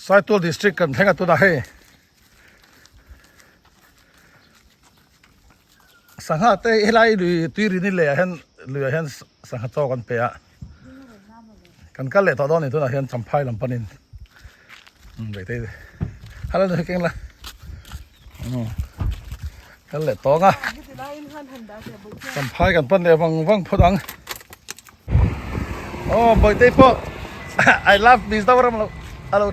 Saitual district kan thleng a tunah hei sangha te helai lui tuirini leh ah hian lui ah hian sangha chaw kan pe a kan kal leh tawh dawn a ni tunah hian champhai lam panin umm veite hala nu hi keng la umm kal leh tawng a champhai kan pan leh vang vang phawt ang. Aw Bawihte pawh I love Mizoram lo a lo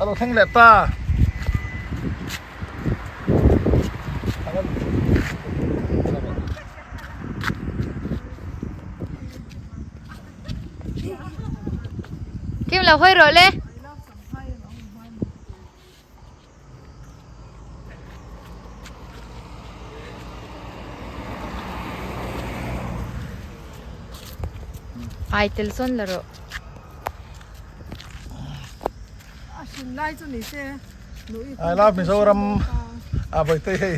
a lo thleng leh ta. Kim lo hawi rawh le. Ai tel sawn la rawh. I love Mizoram a Bawihte hei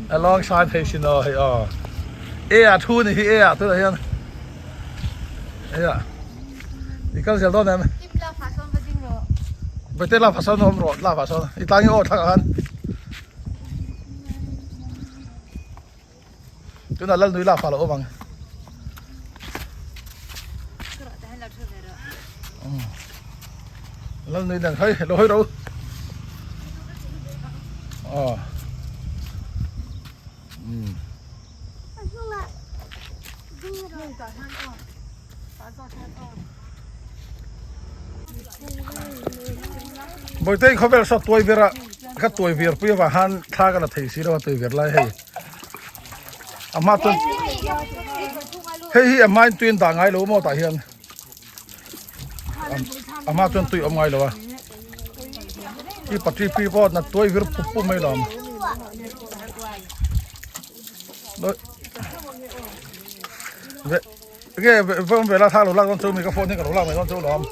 a long sign hei sin aw hei aw e a thu ni hi e a tunah hian e a i kal zel dawn em Bawihte la fasawn awm rawh la fasawn i tlang i aw thlak ah khan tunah Lalnui la fa lo awm ang Lalnui nen hei lo hawi ro aw umm Bawihte khawvel saw tuai vir a ka tuai vir pui avang khan thla ka la thei si lo a tuai vir lai hei a hma chuan hei hi a hmain tui an dah ngai lo maw tah hian a hma chuan tui awm ngai lo a hi patri pi pawh na tuai vir pup pup mai lo Nge vawm ve la thak lo lak dawn chu mi ka phone hi ka lo lak mai dawn chu lawm.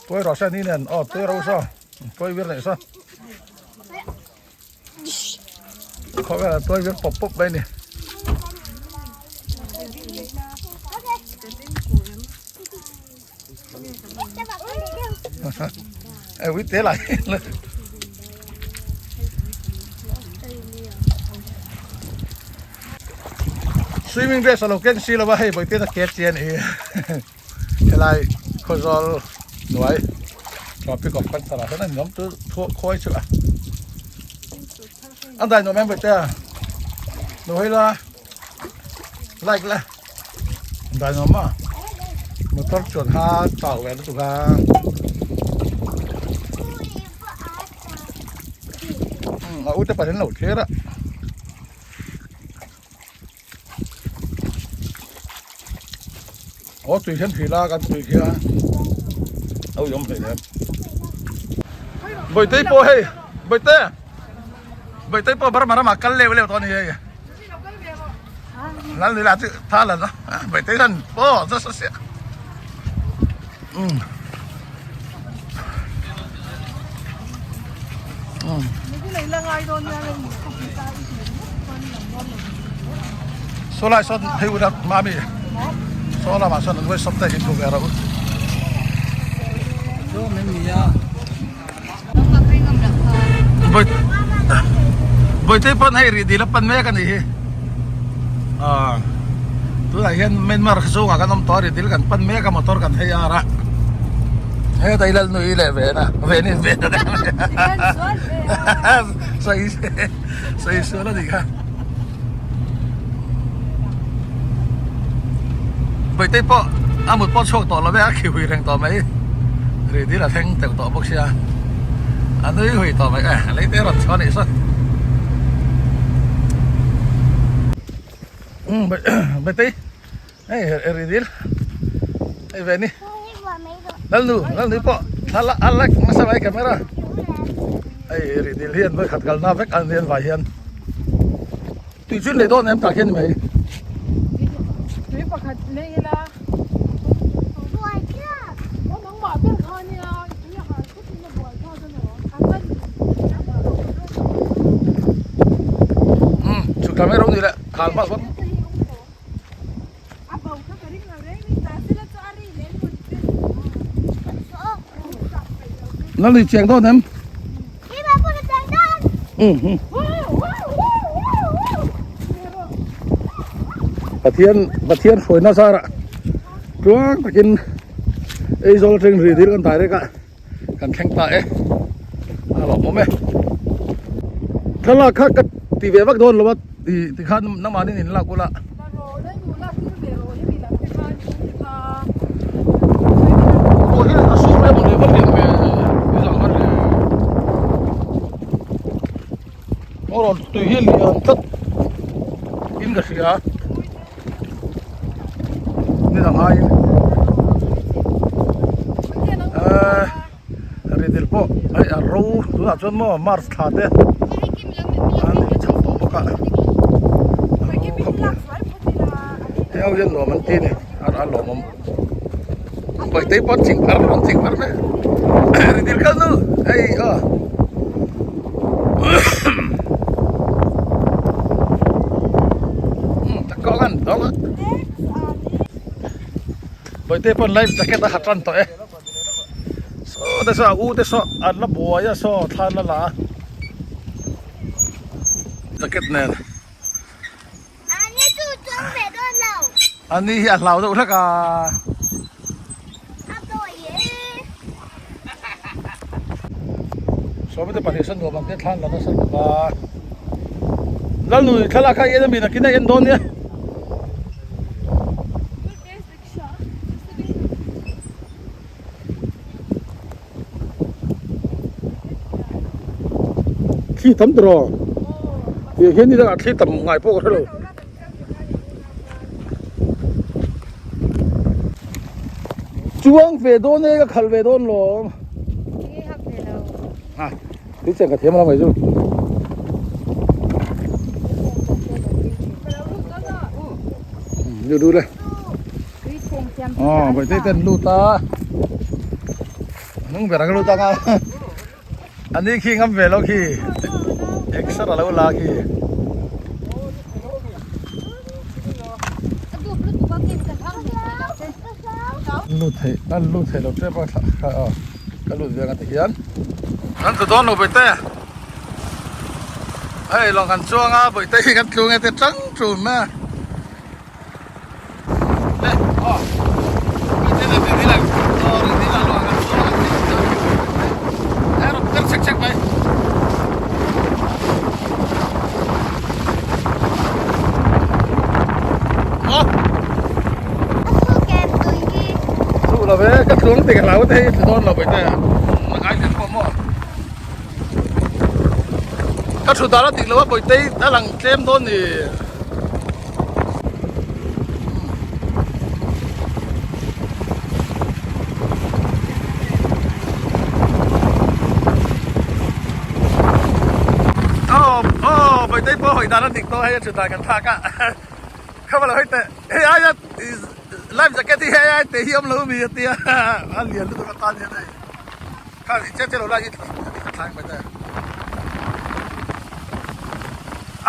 Tuai rawh se ni nen aw tuai ro saw tuai vir nei saw. Khawvel tuai vir pawp pawp mai ni. Ê quý tế lại Swimming dress alo keng si lova hei bawihte na ke chian hi helai khawzawl hnuai tropic of cancer ah hian a nuam chu khawi chu a an dai nuam em bawihte a lo hawi la like la dai nuam a motor chuan kha chau ve lutuk a a ute pahnih an lo thlir a. Aw tui hian hrilh a kan tui khi a lo awm hlei nem Bawihte pawh hei Bawihte Bawihte pawh Burma ramah kal leuh leuh tawh a ni hei Lal ni lah chu tha lan a Bawihte hian aw just a siah um um Saw lai sawn phei ula mami saw lamah sawn an vawi sawm te hi thu ve rawh u. Bawihte pawn hei rih dil a pan mek a nih hi ah tunah hian Myanmar chhungah kan awm tawh a rih dil kan pan mek a motor kan hei ar a heta i lalnui leh ve na ve ni ve na sawi sawi sual a nih kha Bawihte pawh a mut pawh chhuak tawh lo ve a khi hui reng tawh mai rih dil a thleng teuh tawh bawk sia a nui hui tawh mai e lei te rawn chhuah a nih saw umm Bawihte hei rih dil hei ve ni Lalnu Lalnu pawh a lek nasa mai camera hei rih dil hian vawikhat kalna vek an hian vai hian. Tui chu lei dawn em tah khian ni mai. Tui pakhat lei ila. Buai thlak. Aw nangmah ber kha nia tui a hal khawp in a buai thlak a ni. Umm chhuk thla mai ro ni le hal hma sawn. Lalui chiang dawn em? Pathian Pathian hruaina zarah tluang takin Aizawl atangin ri dil kan direct a kan thleng ta e a lawmawm e thlalak kha ka ti ve vak dawn lo a ti tikhan nangmahni in lak ula. Tui hi lian tlat in ka hria ni dang aiin ehh rihdil pawh hei a ro tunah chuan maw march thla te a ni chho tawh bawk a a ro khawp mai hei ho hian nuam an ti a ni a lawmawm Paite pawh an ching phar an ching phar mek rihdil kal nu hei aw. Bawihte pawn life jacket a ha tan tawh e saw te saw a u te saw an la buai a saw thla an la la a jacket nen ani hi a hlau deuh hlek a. Sawmite pahnih sawn nuam ang te thlan la nasa bawk a. Lalnui thlalak kha i en a mi nakin a en dawn nia. Thli tam tawh rawh. Tiang hian ni dangah thli tam ngai pawh ka hre lo. Chuang ve dawn e ka khalh ve dawn lawm. Ha, ti chiang ka thiam lo mai chu. Lu lu le. Ờ, vậy thế tên lu ta. Nung berang lu ta nga. Ani khi ngam ve lo khi. Extra lo la khi. Lut thei an lut thei lo tep a kha a ka lut ve ang ti hian kan tlu dawn lo bawihte hei lawng kan chuang a bawihte hi kan tlu nge te tang tun a. Ka tluang te ka hlau te hei tlu dawn lo bai te a ngai hle pawh maw ka thu dan a dik lo a bawihte a lang tlem dawn ni. Aw Bawihtei pawh hawi dan a dik tawh hei a thu dan kan thlak a kha lo hei teh hei aia life jacket hi hei aia teh hi awm lo mi a tia a lian lutuk atan hian hei kha che che lo lai hi ka thlak mai teh.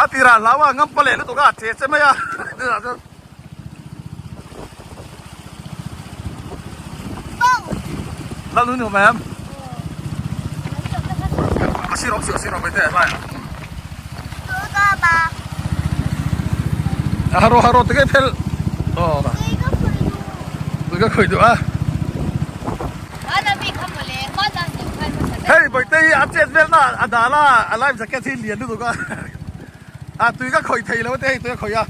A tirah hlau a ngam pa leh lutuk a che che mai a tunah chuan Lal nu ni awm em? A sir awm si a sir awm mai te lai. A haro haro te ke phel. Oh. Tui ka khui duh a. Hei bawihte hi a chet vel na a dal a a life jacket hi lian lutuk a a tui ka khawih thei lo te hei tui a khawih a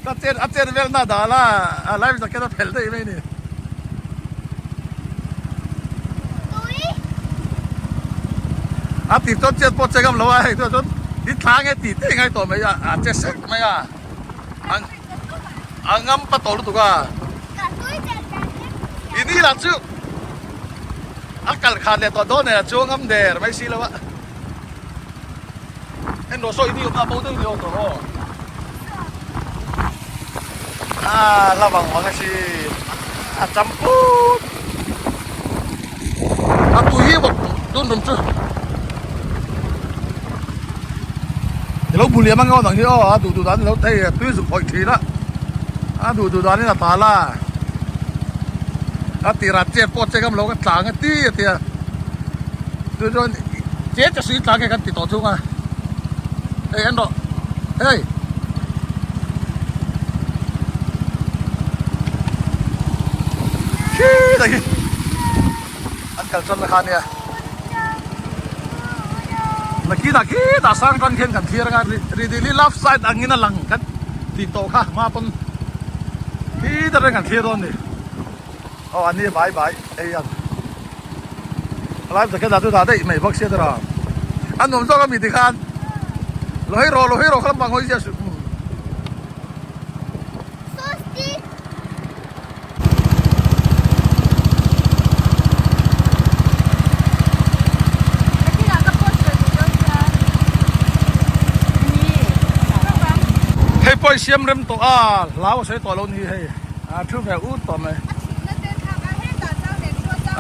ka chet a chet vel na a dal a a life jacket a phelh daih mai a ni. A tih chuan chet pawh che ngam lo a hei chuan i thla nge tih tih ngai tawh mai a a che sek mai a. A ngam pa tawh lutuk a. I ni lah chu a kal khan leh tawh dawn nen a chuang ngam der mai si lo a. En rawh saw i ni awm na bo deuh ni awm tawh aw. A la vang vang a si a cham put. A tui hi bawk tun tum chu. Ilo bu liam ang ang hi aw a duh duh dan ilo thei a tui zuk hawih thin a a duh duh danin a tal a a tirah chet pawh che ngam lo ka tlang a ti a tia. Chu chuan che che sui tla nge kan ti tawh thung a hei en rawh hei khi tak hi an kal tan na kha ania nakinah khitah sang tang khian kan thlir anga ridili love side angin a lang kan tih tawh kha hma pawn khitah reng kan thlir dawn a ni. Aw an ni bai bai ei an life jacket ah chu dah daih mai bawk sia tira a nuam zawk ami tikhan lo hei rawh lo hei rawh kha lampang hawi zia suh. Hei pawh i siam rem tawh a hlau a sawi tawh lo ni hei. A thu ve ut tawh mai.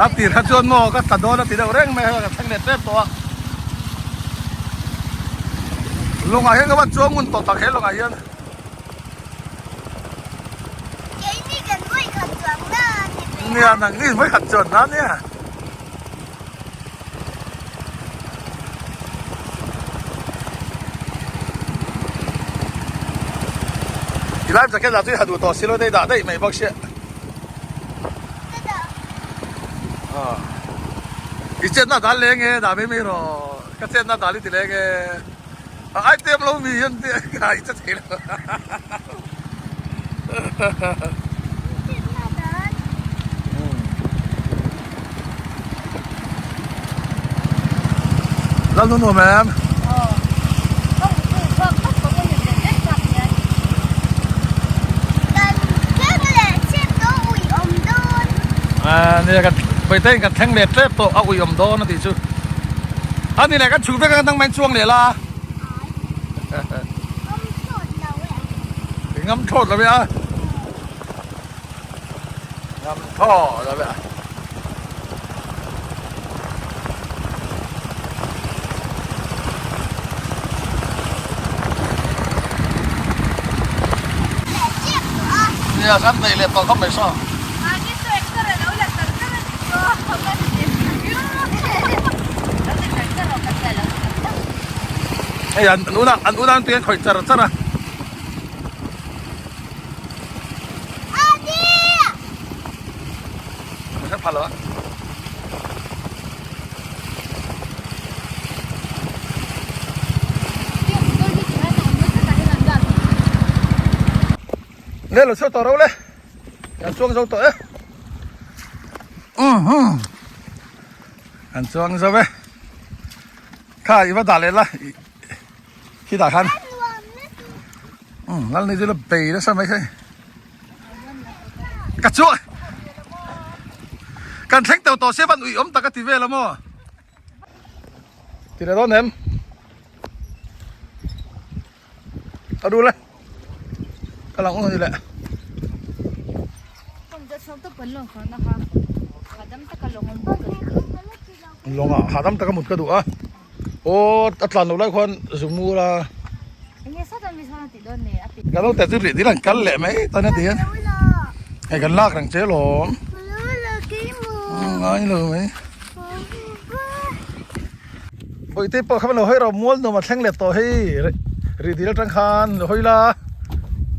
A tir kha chuan maw ka tla dawn a ti deuh reng mai a ka thleng leh tep tawh a. Lawngah hian ka van chuang ngun tawh tak he lawngah hian. Nia nang ni vawi khat chuan na nia. I life jacket lah chu i ha duh tawh si lo te i dah daih mai bawk sia. I chetna dal leng e dah mai mai rawh ka chetna dal i ti leng e a item lo mi hian i che thei lo. Lal nu nuam em? Nia kan Paite in kan thleng leh tep tawh a ui awm dawn a tih chu. A ni leh kan chhuk vek a dang mai chuang leh la. Ngam thlawt lo e a. Ngam thlawt lo e a. Nia kan nei leh tawh khawp mai saw. Hei an una an una tui an khawih char char a. Ka pha lo a. Nge lo chhuak tawh ro le. Kan chuang zo tawh e. Kan chuang zo e. Kha i va dah leh la khi dah khan lal ni chu la bei nasa mai hei ka chu kan thleng teuh tawh sia van ui awm tak a ti vel a maw ti leh dawn em a ru le ka lang awm ni le Lawngah hahdam taka mut ka duh a aw a tlan loh lai khuan zuk mur a ka naute chu rih dil an kal leh mai tan a ti hian hei kan lak reng che lawm ngai lo mai bawihte pawh kha lo hawi ro mual nuam a thleng leh tawh hei rih dil atang khan lo hawi la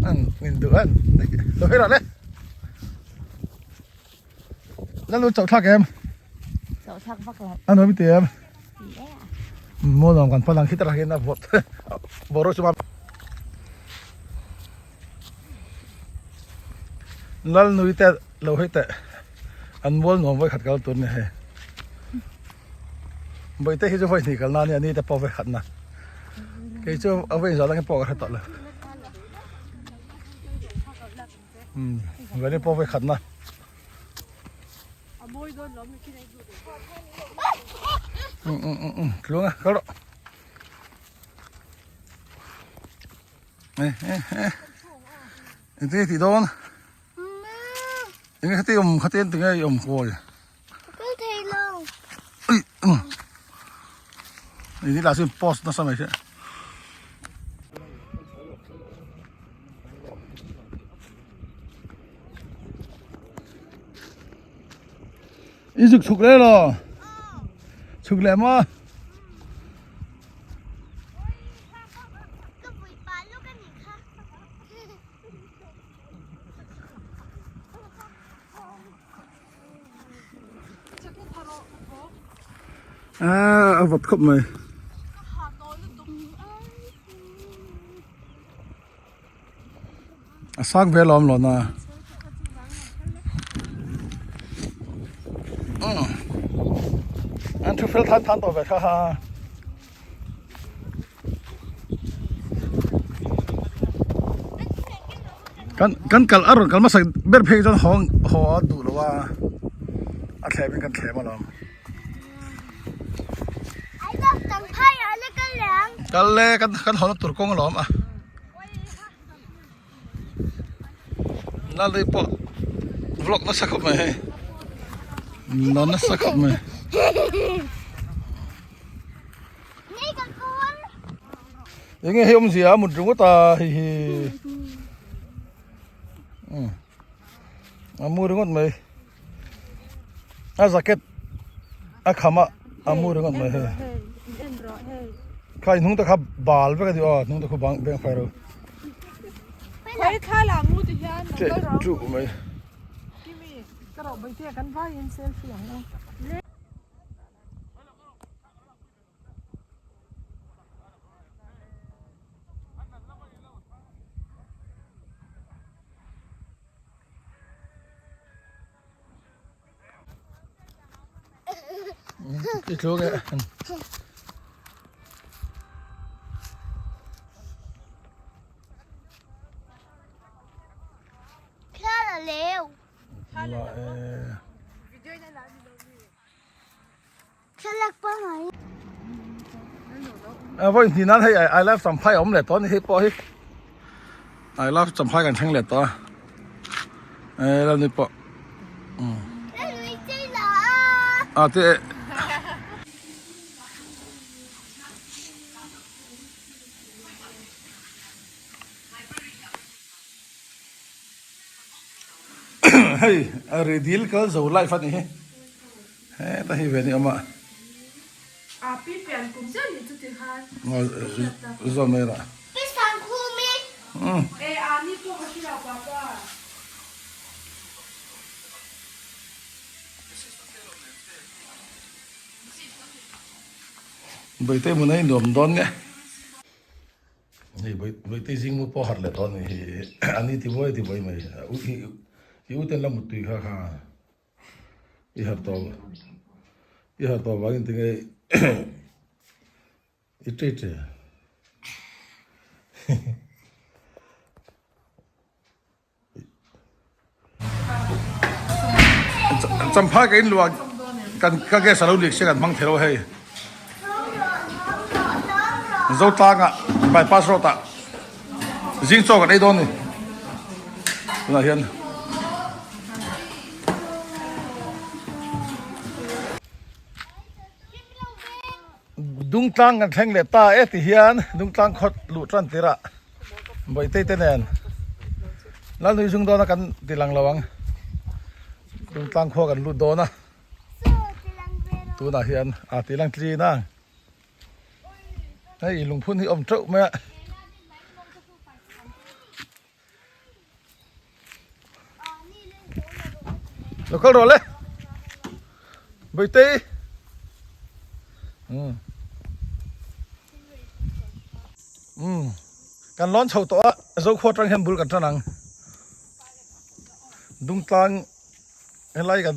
an in duh an lo hawi rawh le. Lal chauh thlak em? Chauh thlak vak lo. A nuam i ti em? Ti e. Maw nuam kan palang khi takah hian a vawt boruak chu Lal nui te lo hei teh an mual nuam vawi khat kal tur ni hei. Bawihte hi chu vawi hnih kalna a nia ni te pawh vawi khatna. Kei chu a vawi inzah dang hi pawh ka hre tawh lo. Vani pawh vawi khatna. Tluang a kal rawh. Engtin nge tih dawn? Enge khati awm khati engtin nge i awm kawi? Kal thei lo. Ui. Ini lah sin post nasa mai sia. I zuk chhuk le lo. Chhuk leh maw? Ka vui pah lawk a nih kha. Ah, a vawt khawp mai. A sang ve lawm lo na. An thu fel than than tawh ve kha ha. Kan kan kal a rawn kal hmasak ber phei chuan haw haw a duh lo a a thlem in kan thlem alawm. Kal le kan kan haw na tur kawng alawm a. Lalrei pawh vlog nasa khawp mai hei la nasa khawp mai enge hei awmzia a mut ringawt a hei hi a mu ringawt mai a jacket a kham a a mu ringawt mai hei kha in hnung te kha bal vek a ni aw hnung te khu bang beng fai ro Khawi thla lah ngu ti hian che chu mai Kimi ka ro bai te kan vai in selfie ang u. I tluk e. Thla la leu. La e. Thlalak pangai. A vawi hnih nan hei I love Champhai a awm leh tawh a ni hei pawh hi I love Champhai kan thleng leh tawh a e Lalnui pawh Lalnui chei la a. A te hei a ri dil kal zo life a ni hi. Heta hi ve ni awm a. A pi pian kum chiah nih chu ti khan. Zawn mai rah. Pi Sangkhumi. E a ni pawh ka hre lo papa. Bawihtei hmun a induam dawn nge. Hei Bawihtei zing mu pawh harh leh dawn ni hi. A ni ti buai ti buai mai. I u ten la muttui kha kha. I harh tawh i harh tawh vangin tinge i ṭi ṭi Champhai ka in luah kan ka gas a lo lik sia kan hmang thei lo hei Zotlanga bypass road ah zing chaw kan ei dawn a ni tunah hian. Dungtlang kan thleng leh ta e ti hian Dungtlang khawt luh tan tirah Bawihte te nen Lalnui zung dawna kan ti lang lo ang Dungtlang khua kan lut dawn a tunah hian a ti lang tlin a hei lungphun hi awm teuh mai a. Lo kal rawh le Bawihtei um kan lawn chho tawh a Zokhua atang hian bul kan tan ang Dungtlang helai kan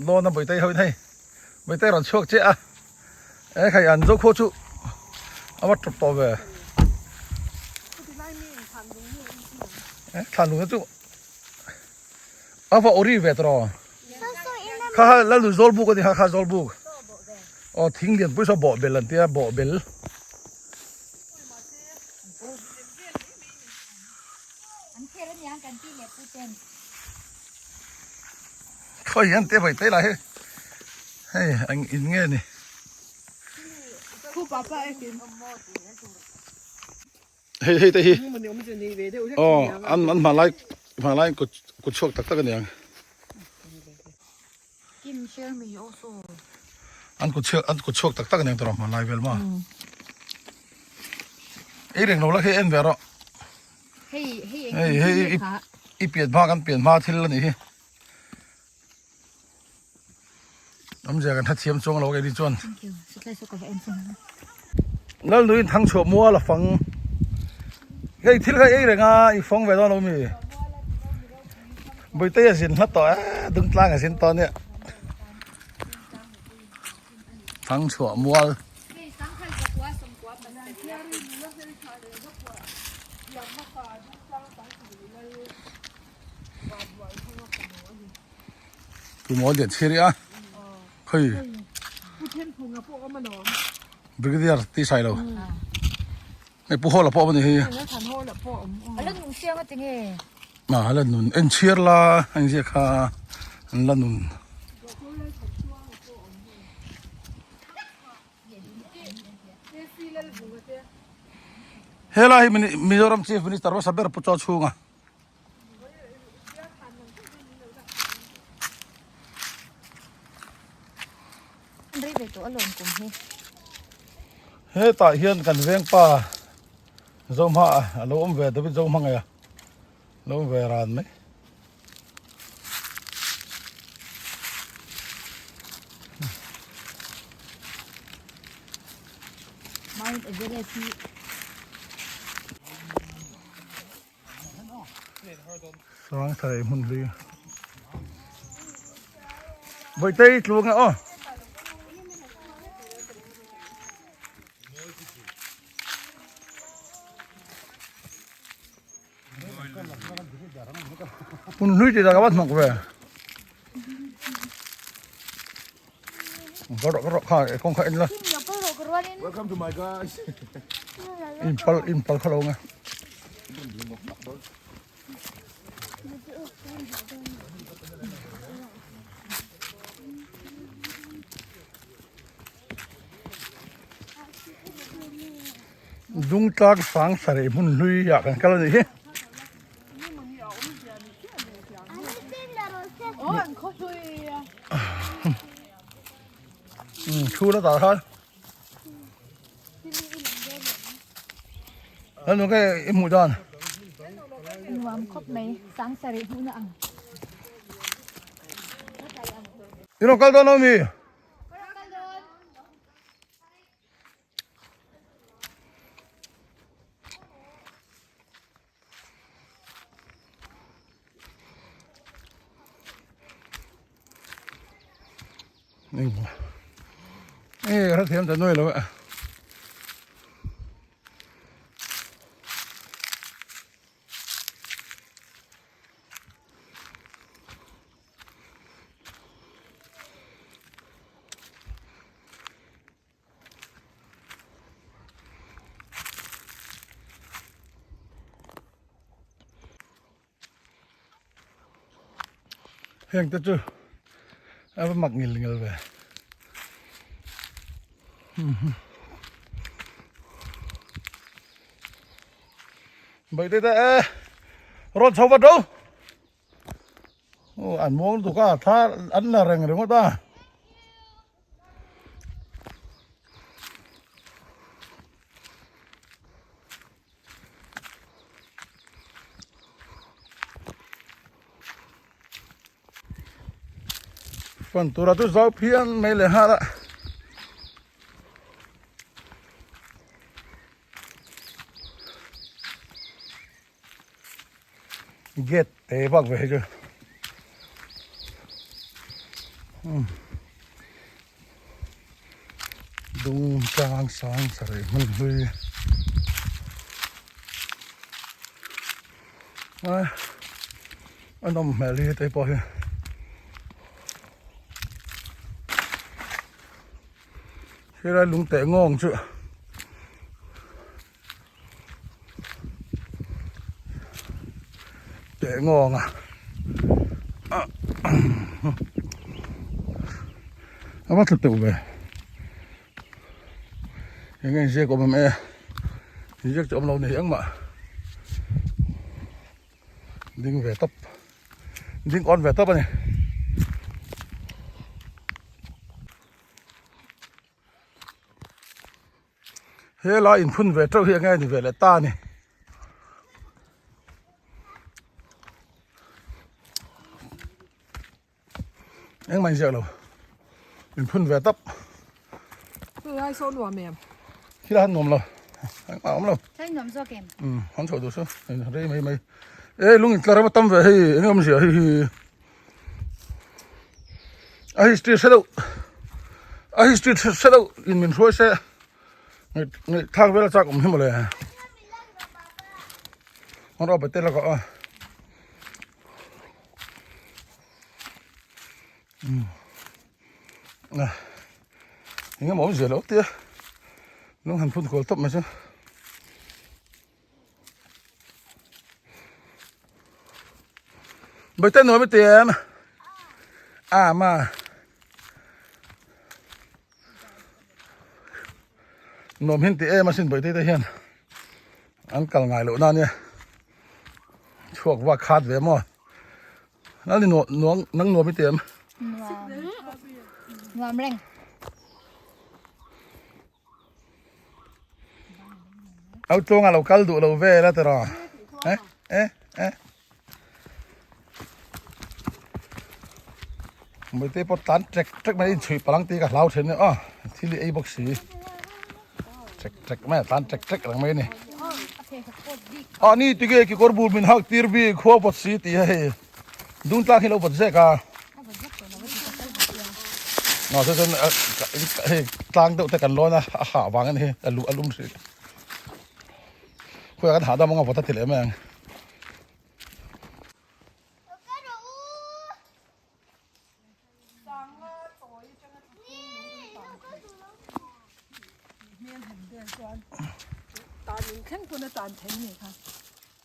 lawn a Bawihtei ho in hei Bawihtei rawn chhuak chiah a e khai an Zokhua chu a va tawp tawh ve e thlan lung te chu a va ori ve tawh kha kha Lalnu Zawlbuk a ni kha kha Zawlbuk aw thing lian pui saw bawhbel an tia bawhbel. Khawi hian te vawi te lah hi hei ang in nge ni. Hei hei te hi aw an an hmanlai hmanlai kut kut chhuak tak tak a ni ang. An kut chhiak an kut chhuak tak tak aniang tawh hmanlai vel maw. Ei reng lo la khi en ve rawh. Hei hei Hei hei i i pian hma kan pian hma thil anih hi. Awmzia kan hrethiam chuang lo keini chuan. Thank you. Satlai saw ka va en chuang. Lalnuiin thang chhuah mual a fang. Hei thil kha ei reng a i fang ve dawn lo mi. Buitei a zin hla tawh e dungtlang a zin tawh ania. Thang chhuah mual. Tu maw lian chhir i a khawi brigadier ti sai lo hei pu hawla pawh a ni hei a la nun en chhiar la a inziak kha an la nun. Helai hi Mizoram Chief Minister hmasa ber Pu Chawchhunga. Hetah hian kan vengpa Zohma a lo awm ve David Zohma ngei a lo awm ve ran mai. Mount Everest hi Sang thei hmun hlui. Bawitei tluang e aw. Hmun hlui tih dah ka va hnawk ve. Ka rawh ka rawh kha kawng kha en la. Welcome to my guys. In pal in pal kha lo nga. Dungtlak sang sarei hmun hlui ah kan kal a nih hi. Thu la tah khan. Ano ke i hmuh dan? Nuam khawp mai sang sarei hmun a ang. I rawn kal dawn lo mi? Ê, ra thiam ta nuai lo a. Heng te chu a va mak ngil ngil ve. Bawihte te e rawn chho vat ro. Aw an muang lutuk a thla an la reng ringawt a. Fan tura chu zau phian mai leh nghal a. Gate te bak ve hei chu dung tlang sang sarei hmun hlui a a nawm hmel hi heti pawh hi helai lung teh ngawng chu. Teh ngawng a a va tlu teuh ve eng nge inziak awm em e inziak chu awm lo ni engmah ding ve tawp ding awn ve tawp a ni. He lai inphun ve teuh hi enge ni ve leh ta a ni. Engmah inziak lo. Inphun ve tawp. Lai saw nuam em? Khi la han nuam lo. Engmah awm lo. Thai nuam zawk em? Um, han chho duh su. Rei mai mai. E lung in tlar a tam ve hei enge awm zia hei hi. A history hre deuh. A history hre deuh in min hruai se. Ngai ngai thak vel a chak awm hi mawle. Hon ro bete la ka a. Eng emaw awmzia lo tia lung han phun kual tawp mai chu. Bawihte nuam i ti em? A ma. Nuam hin ti em asin bawihte te hian an kal ngai loh na ania. Chhuak vak khat ve maw? Nang ni nuam nang nuam i ti em? Nuam. Nuam reng. Au tluanga lo kal duh lo vel a tiraw? Eh eh eh. Mawite pawh tlan trek trek mai inchhuih palang tih ka hlau thin a aw thil hi ei bawk si trek trek mai a tlan trek trek reng mai a ni ah ni tige kekawr bul min hak tir bik khua vawt si tih hei dung tlang hi lo vawt zek a ah chuan chuan hei tlang deuh te kan lawn a a hah vang a ni a luh a lum hrih khawiah kan hahdam anga vawt a ti leh mai ang.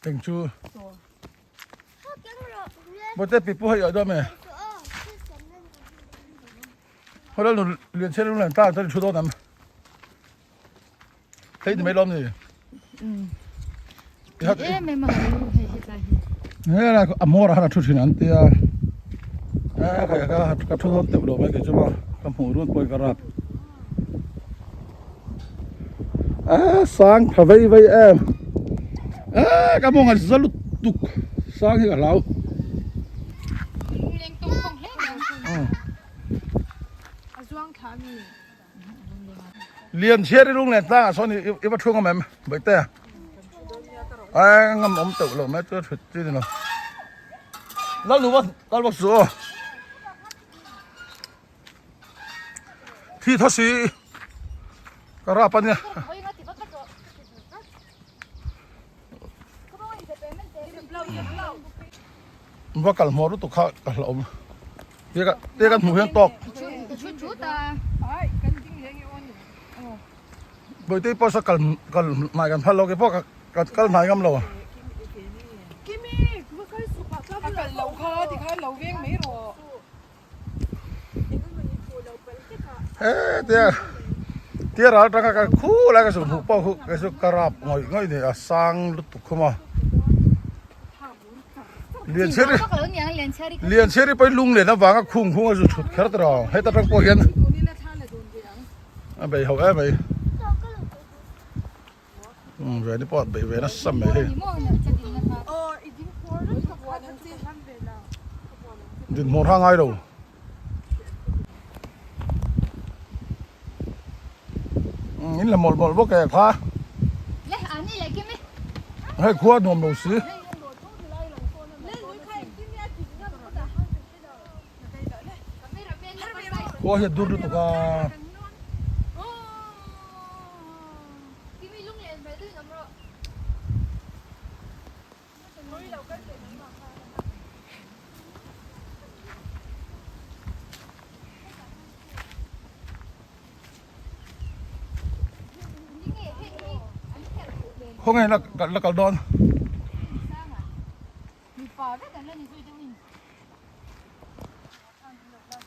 Eng chu Bawte pipu hei awih dawn e Haw lal nu lian chhe lung lian tlang chuan i thu dawn em Hei ni mai lawm ni. Em em a hei hi tlai hi. He la a mawr a han a thu thin an tia. A ka ka ka thu dawn teuh lo mai kei chu maw ka hmuh run pawh ka rap. A sang tha vei vei em. A ka mawng a za lutuk sang hi ka hlau. Leng tawng tawng hle mai. A zuang thla mi. Lian chhiar i lung len tlangah sawn i va thu ngam em Bawihte a ngam awm teuh lo mai chu a thut chi ni lo lal nu va kal bawk suh aw thi tho si ka rap ania. Va kal hmuh lutuk kha ka hlauhawm tia kan hmuh hian tawk Bawihte pawh saw kal kal hnai kan phal lo ke pawh ka kal hnai ngam lo. He tia tia ral atanga ka khu lai ka chu hmuh pawh khu ka chu ka rap ngawih ngawih ni a sang lutuk khum a lian chheri lian chheri pawh hi lung len avanga khung khung a zu thut kher ta rawng heta tang pawh hian a bei ho em mai ve ni pawh bei ve nasa mai hei. Dinhmun hra ngai lo. In la mawlh mawlh bawk e kha. Hei khua nuam lo si. Khua hi a dur lutuk a. Khawnge la la kal dawn.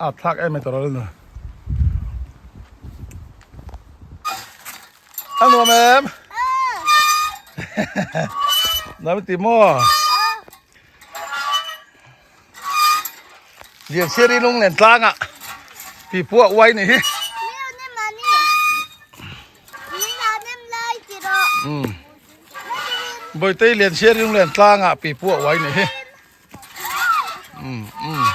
A thlak em em tawh lo. A nuam em? Nuam ti maw? Lian Seri lung len tlangah pipu a uai ni hi. Umm Bawitei lian chhiar ring lian tlangah pi pawh a uai nih hi umm umm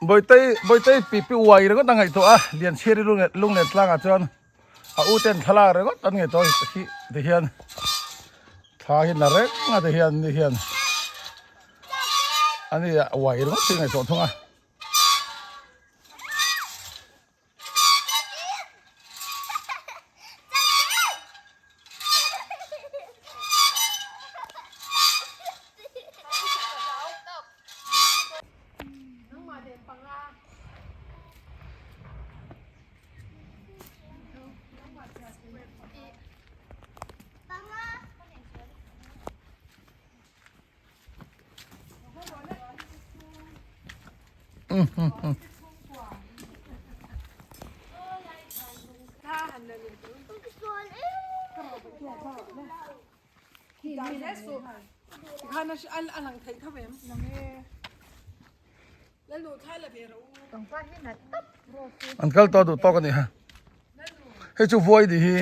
Bawitei Bawitei pi pi uai ringawt a ngaihtuah a lian chhiar lung lian tlangah chuan a u ten thlalak ringawt an ngaihtuah a hi ti hian thla hi la reng a ti hian ni hian ani a uai ringawt hi ngaihtuah thung a. An kal tawh duh tawk a ni ha. Hei chu vuai ni hi.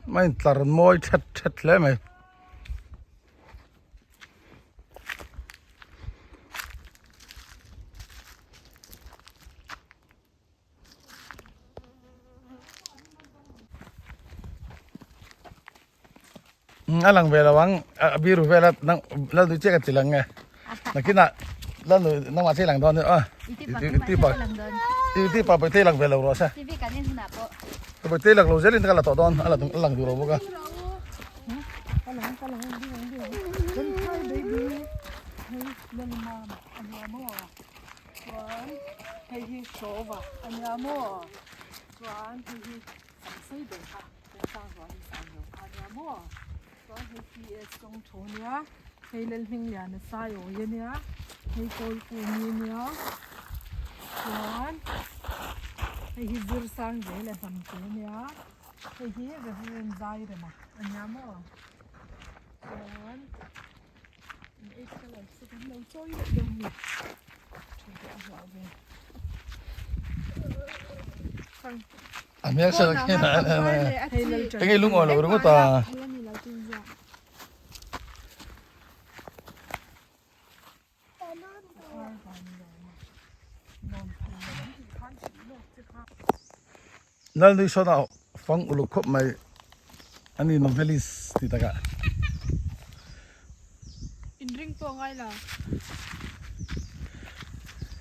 Mai tlar mawi that that hle mai. A lang ve lo ang a biru vel a nang lal nui chiah ka ti lang nge nakinah lal nui nangmah chiah i lang dawn nia aw i ti pa i ti pa pawh i lang ve lo rawh se pawh i lang lo zelin ka la tawh dawn a lang duh lo bawk a. Chuan hei hi hrawva a nia maw? Chuan hei hi sam sei ber kha Lensang zual hi sang lo kha a nia maw? Chuan hei PS kawng thu a nia, hei Lalhmingliana Saiawi a nia, hei Kawlkumi a nia, chuan hei hi Zirsang Zela Hnamte a nia, hei hi Reverend Zairema a nia maw? Chuan. A hmel sa khian enge lungawi lo ringawt a. Lalnui sawn a fang uluk khawp mai a ni novelist ti takah. Inring pawh ngai lo.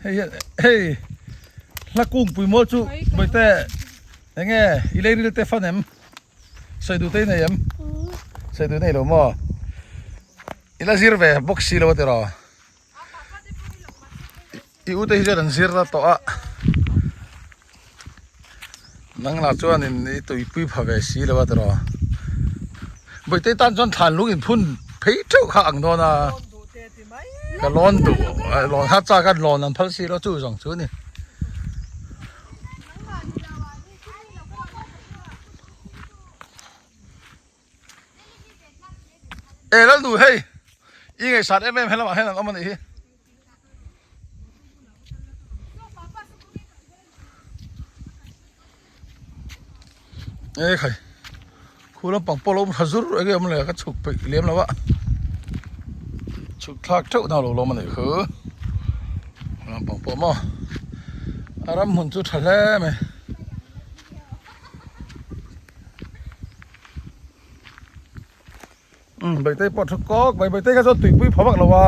Hei hian hei hla kungpui mawl chu bawihte enge i lei ril te fan em? Sawi duh te i nei em? Sawi duh i nei lo maw? I la zir ve bawk si lo a tiraw? I ute hi chuan an zir ta tawh a nang lah chuanin i tuipui pha ve si lo a tiraw bawihte tan chuan thlan lung in phun phei teuh kha ang dawn a ka lawn duh lawn kha chak a lawn an phal si lo chu zawng chu a ni. E lal nu hei i ngaihsat em em helamah hian an awm a nih hi. E khai khu lampang pawh lo awm tha zur enge awm le ka chhuk peih lem lo a chhuk thlak theuh na lo lawm a nih khu lampang pawh maw a ram hmun chu tha hle mai. Umm Baitei pawh thu kawk mai Baitei kha chuan tuipui pha vak lo a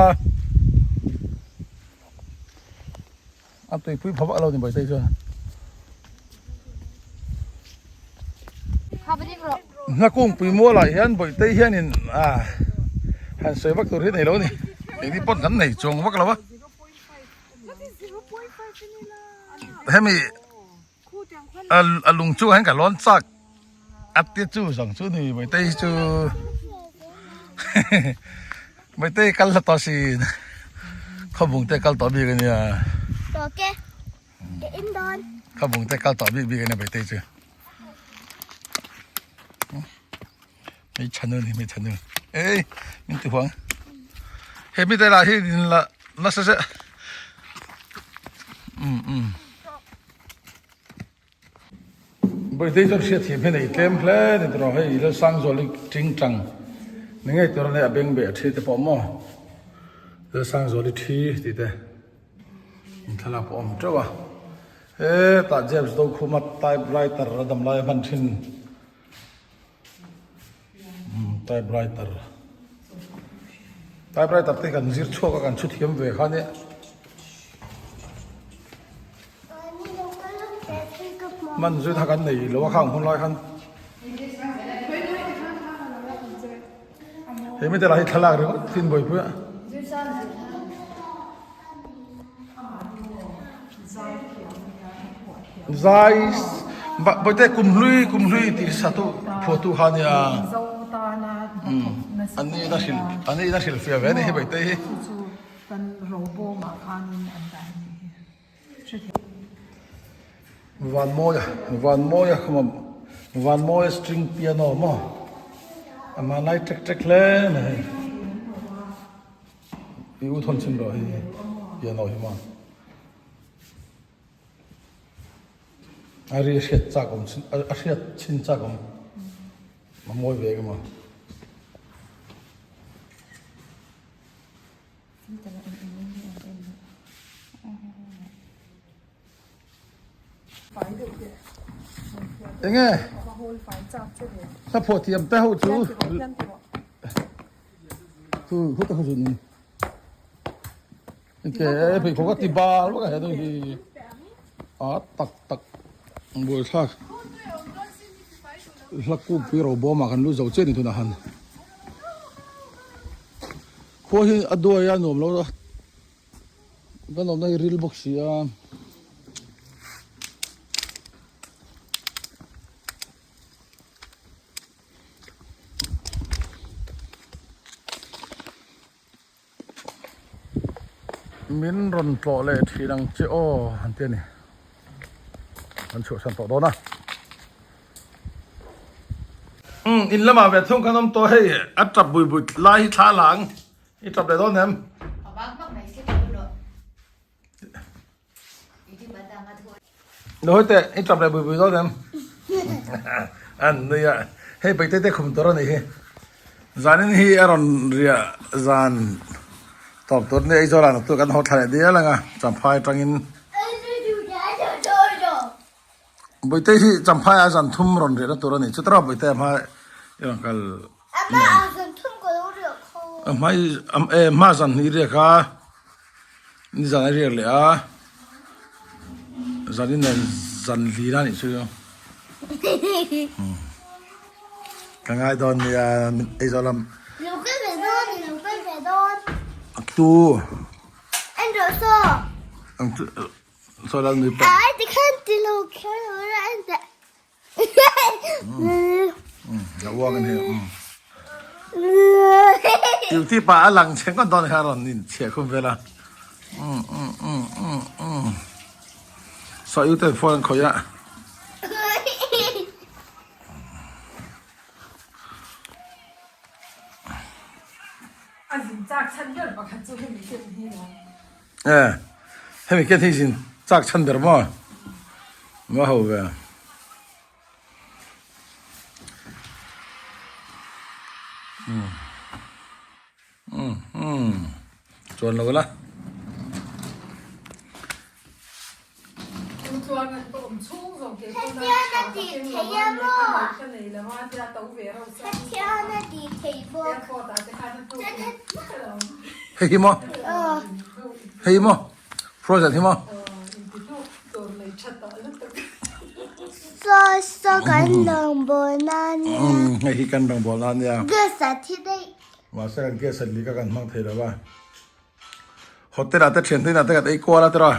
a tuipui pha vak lo ni Baitei chuan hna kungpui mualah hian Baitei hianin a han sawi vak tur hi nei lo a ni engni pawn kan nei chuang vak lo a hemi. A lung chu hian ka lawn chak a ti chu zawng chu ni Mawitei hi chu Mawitei kal hla tawh sin khawbung te kal tawh bik ania khawbung te kal tawh bik bik ania Mawitei chu. Hmeichhanu a ni hmeichhanu ei min ti huang he mite lah hi in la nasa se um um Birthday chuan hriat thiam hian ei tlem hle ni tawh hei Lalsangzuali ting tang ni ngei tur a nia a beng beh a thi te pawh maw Lalsangzuali thi tih te thlalak pawh a awm teuh a hetah James Dokhuma typewriter a dam lai a hman thin. Typewriter typewriter te kan zir chhuak a kan chhu thiam ve kha nia. Hman zui kha kan nei lo a khang hun lai khan. He mi te lah hi thlalak ringawt thin buaipui a. Zai bawihte kum hlui kum hlui tih satu phuahtu kha nia an ni in a hrilh an ni in a hrilh fiah ve a ni hi bawihte hi. Vanmawia Vanmawia khama Vanmawia string piano maw a hmanlai ṭek ṭek hle mai hei. I u thawn chhin rawh hei piano hi maw a ri a hriat chak awm chin a hriat chin chak awm a mawi ve eng emaw. Enge hla phuah thiam te ho chu Thu thu ta khazun ni. Ke phei khawk a ti bal vak a he nu hi. A tak tak buai thlak. Hla kuk pui ro bawm ah kan lu zo chiah ni tunah han. Khua hi a duai a nuam lo a. Kan awmna hi ril bawk si a. Min rawn tlawh leh thin ang che aw han ti a ni. Kan chhuahsan tawh dawn a. Umm in lamah ve thung khan awm tawh hei a tap bui bui lai hi thla lang i tap leh dawn em? Nawi teh i tap leh bui bui dawn em? An nui a, hei Paite te khum tur a nih hi. Zanin hi a rawn riah zan tawp tur nia Aizawl ah naktuk kan haw thla leh dial ang a, Champhai atangin. Bawihtei hi Champhai ah zan thum rawn riahna tur a ni. Chutara Bawihtei a hma i rawn kal. A hma i hma zan hnih riak a. Nizan a riak leh a, zanin nen zan lin a nih chu. Ka ngai dawn nia Aizawl lam. Lo kal ve dawn, lo kal ve dawn. Tu. En rawh saw. Ang chu saw lal nui pawh. Ai ti khan ti lo kher lo ra en teh. La uang in hi. Duty pa a lang chhe ngawt dawn kha rawn in chhiah khum vel a. Saw yu ten phone an khawih a. A zin chak chhan ber pakhat chu hemi ken hi a ni. E hemi ken hi zin chak chhan ber maw? Maw ho ve. Um um um chuan lo la. Hei hi maw? Hei hi maw? Frozen hi maw? Hei hi kan rawngbawl na ania. Mahse kan gas a leak a kan hmang thei lo va. Hotel ah te thian te inah te kan ei kual a tiraw.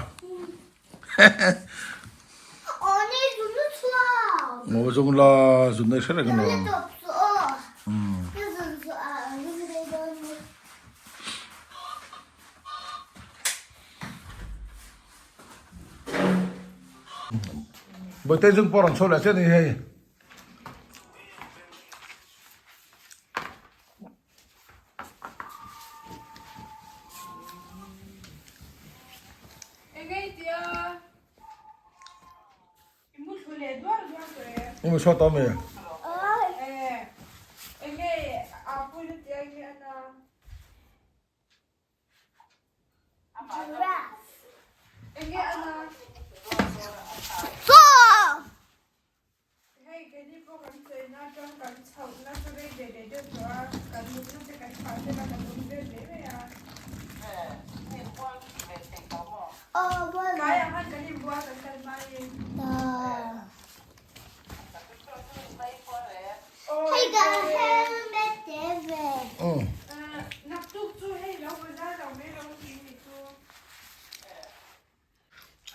Maw zung la zun nei hre reng lo. Bawihte zung pawh rawn chhuak leh chiah a ni hei. I mu chhuak tawh ami?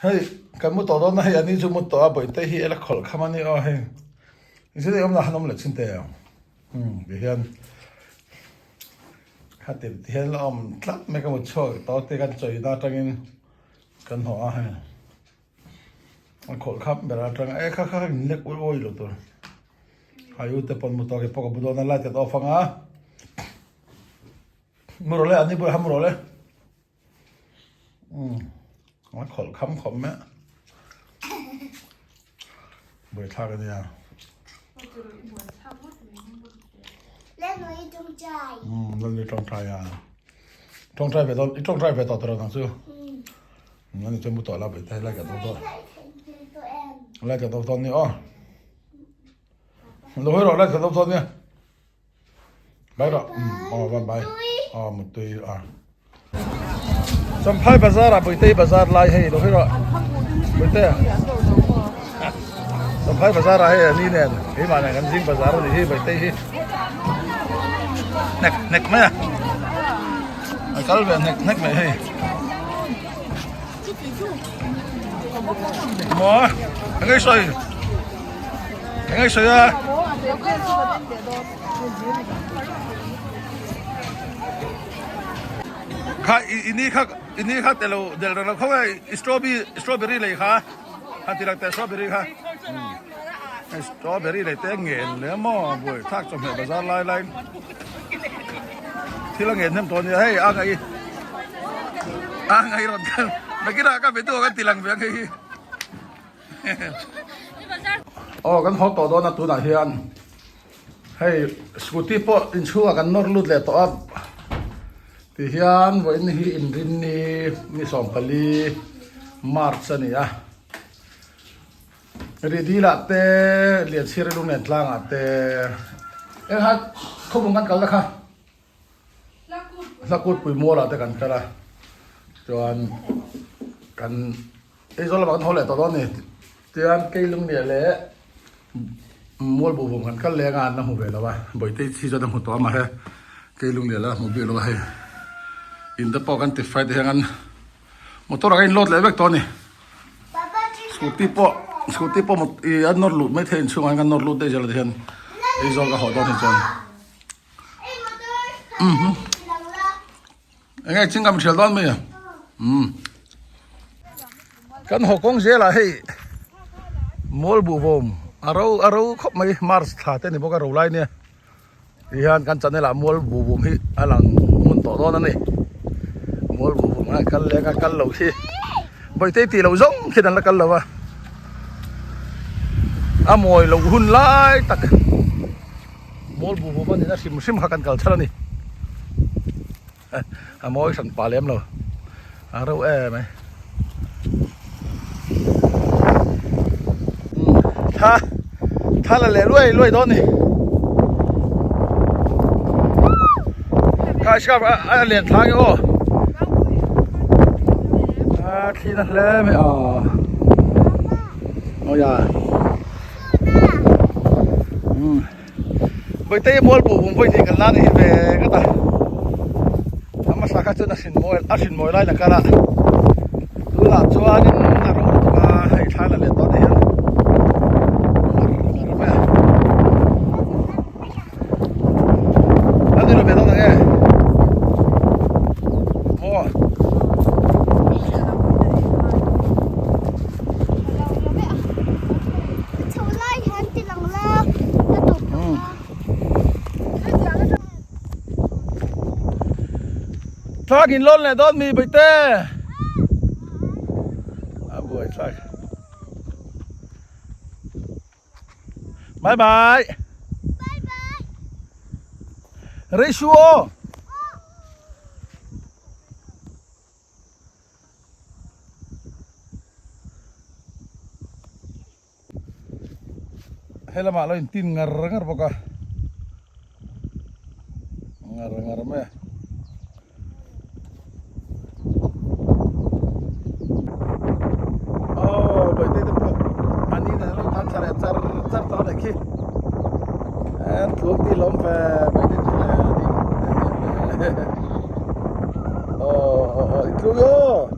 Hei kan mu tawh dawn a hei ani chu mu tawh a bawihte hi ela khawlh kham a ni aw hei zir awm lah han awm leh chin teh ang umm ti hian khati ti hian la awm tlat mai ka mu chhuak tawh te kan chawi na atangin kan haw a hei a khawlh kham ber atang e kha kha in lek uih uih lo tur a u te pawn mu tawh ke pawh ka bu dawn a light kan off anga mu rawh le ani bulah khan mu rawh le. Umm a khawlh kham khawp mai a buaithlak a nia umm Lalnui tawngtai a tawngtai ve dawn i tawngtai ve tawh tur ang chu umm ani chuan mu tawh la buaithlak helai ka dawk dawn helai ka dawk dawn ni aw lo hawi rawh helai ka dawk dawn nia. Bai rawh aw bye bye aw mutui a Champhai bazar ah Puitei bazar lai hei lo hi rawh Puite Champhai bazar ah hei ani nen keimah nen kan zing bazar ani hi Puitei hi hnek hnek mai a a kal ve hnek hnek mai hei maw eng nge sawi Eng nge sawi a? Kha i ni kha i ni kha telo del reng lo khaw nge strawberry strawberry lei kha han ti lang teh strawberry kha strawberry lei te ngen le maw buai thlak chawhmeh bazar lai lai thil a ngen hnem tawh ania hei a ngaih a ngaih rawn kal nakinah ka video kan ti lang ve ang hei hi. Aw kan haw tawh dawn a tunah hian hei scooty pawh inchhungah kan nawr lut leh tawh a tihian vawiin hi inrinni ni 14 March a ni a Rih lah te Lianchhir lunglen tlangah te eng kha khawbung kan kal na kha. Hlakut pui mualah te kan kal a chuan kan Aizawl lamah kan haw leh tawh dawn a ni tichuan Keilungnia leh Mualbuvum kan kal leng a an la hmu ve lo a Bawihte chi chuan a hmu tawh a mahse Keilungnia la hmu bik lo a hei in te pawh kan ti fai te hian an motor ah kan in load leh vek tawh a ni scooty pawh scooty pawh ih an nawr lut maithei inchhungah hian kan nawr lut daih zel a ti hian Aizawl ka haw dawn hi chuan. Enge ching kam thial dawn mai a um kan haw kawng zelah hei mual buh vawm a ro a ro khawp mai march thla te ni bawk a ro lai nia ti hian kan channel ah mual buh vawm hi a lang ngun tawh dawn a ni mual buh vawm a kal leng a kal lo khi bawihte tih loh zawng khian an la kal lo a a mawi loh hun lai tak. Mawl bu bu a hrim hrim kha kan kal chhan a ni a mawi hran pah lem lo a reuh em mai thla thla la leh luai luai dawn a ni kha scarf a lian thla nge aw a thli na hle mai a aw ya. Bawihte mual buh vum vawi hnih kan la ni hi ve ngawt a a hmasa kha chuan a hrin mawi a hrin mawi lai la kal a tunah chuanin a ro lutuk a hei thla la leh tawh te hian ngar ngar mai a a ni lo ve dawn ang e maw. Thlak in lawn leh dawn mi Baihte a buai thlak. Bye bye. Bye bye. Reishu aw. Helamah lo intin ngar ngar bawk a ngar ngar mai a aw bawihte te pawh an in an lo tan thla leh char char tawh a nih khi an tluk tih lawm ve bawihte chu le aw aw aw i tluk aw.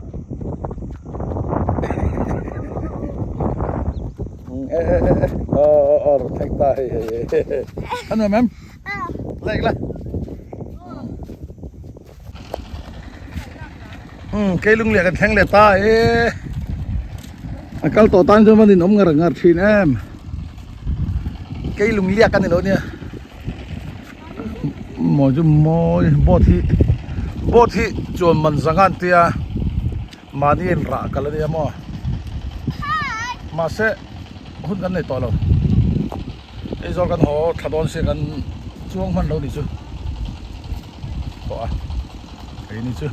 Ano ma'am? Like la. Cây lung liak kan thleng leh ta e. A kal tawh tan chuan in awm ngar ngar thin em. Cây lung liak kan ni lo nia. Mawi chu mawi boat hi boat hi chuan man zanga an tia mahni a inrah kal a nia maw mahse hun kan nei tawh lo Aizawl kan haw thla dawn sia kan chuang hman lo ni chu tawh a hei ni chu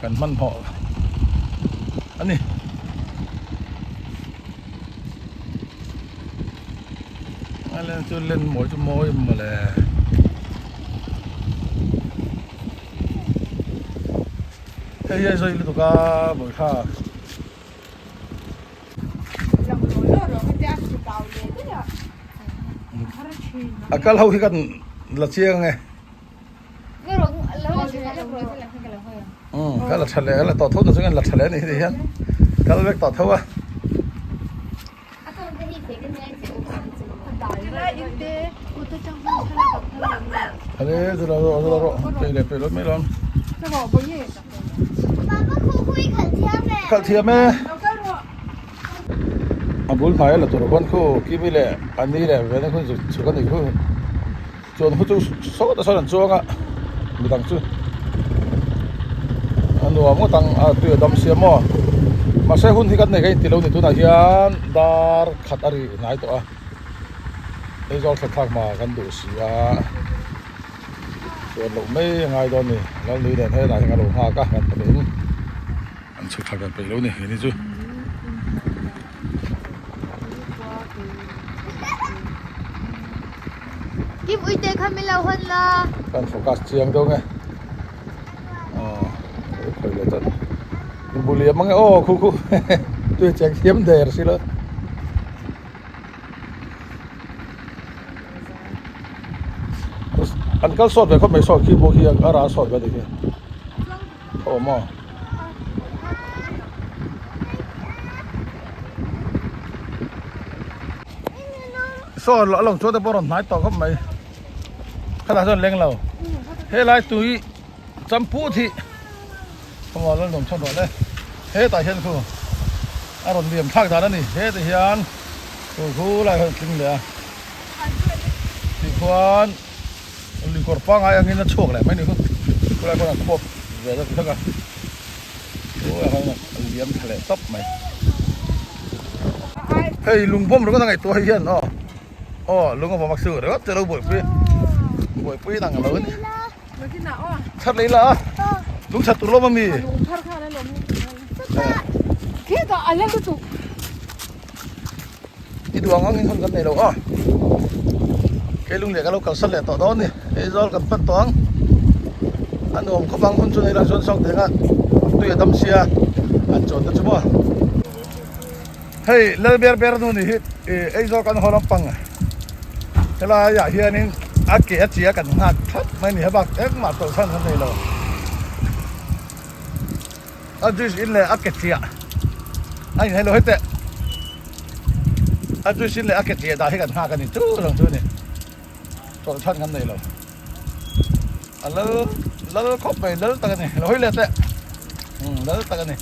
kan hmanhmawh a ni. A len chu len mawi chu mawi mawle. Hei hi a zai lutuk a bawihha. A kal ho hi kan la chiang ange. Ka la tha leh a la tawh tho na chuan la tha leh a ni heti hian kal vek tawh tho a. Khalh thiam e a bul hnaia la tur khuan khu kimi leh a ni leh vena khu chhuk a nih khu chuan khu chu sawtah sawn an chuang a midang chu a nuam ngawt ang a tui a dam sia maw mahse hun hi kan nei ka inti lo ni tunah hian dar khat a ri hnai tawh a Aizawl thla thlak hma kan duh si a chuan loh mai a ngai dawn a ni Lalnui nen helai hian ka lo nghak a kan pahnihin an chhuk thlak dan peih lo a ni hei chu. Kim uite kha min lo hawn la. Kan focus chiang deuh nge. Aw khoi le chan. Buliam ange aw khu khu tui cheng thiam der si lo. An kal sawt ve khawp mai saw khi pawh khi a ral sawt ve a nih khi. Aw maw. Saw a lawng chuan te pawh a rawn hnai tawh khawp mai khatah chuan leng lo helai tui champut hi khawngaw lal nuam chhan rawh le hetah hian khu a rawn liam thlak dan a ni hetah hian khu khu lai khan a tling leh a tikhuan lui kawr pangngai angin a chhuak leh mai a ni khu khulai khuan a khuap ve deuh hlek a khulai khan a liam thla leh tawp mai hei lungbawm ringawt a ngaihtuah hei hian aw aw lung a vawm a chu ringawt chu lo buaipui buaipui in ang lo a ni chhat leh ila a lung chhat tur lawm ami I duh ang angin hun kan nei lo a, Keilung leh ka lo kalsan leh tawh dawn a ni, Aizawl kan pan tawh ang, a nuam khawp ang hun chu nei lah chuan sawng teng a tui a dam sia an chawn te chu maw. Hei lal ber ber nu ni hi Aizawl kan haw lampang helai ah hianin a ke a chi a kan nghak thlap mai a ni he bak engmah tawlh chhan kan nei lo a juice in leh a ke chiah a in hello heteh a juice in leh a ke chiah dah hi kan nghak a ni chu rang chu a ni chawlh chhan kan nei lo a lal lal khawp mai lal tak a ni lo hawi let leh lal tak a ni.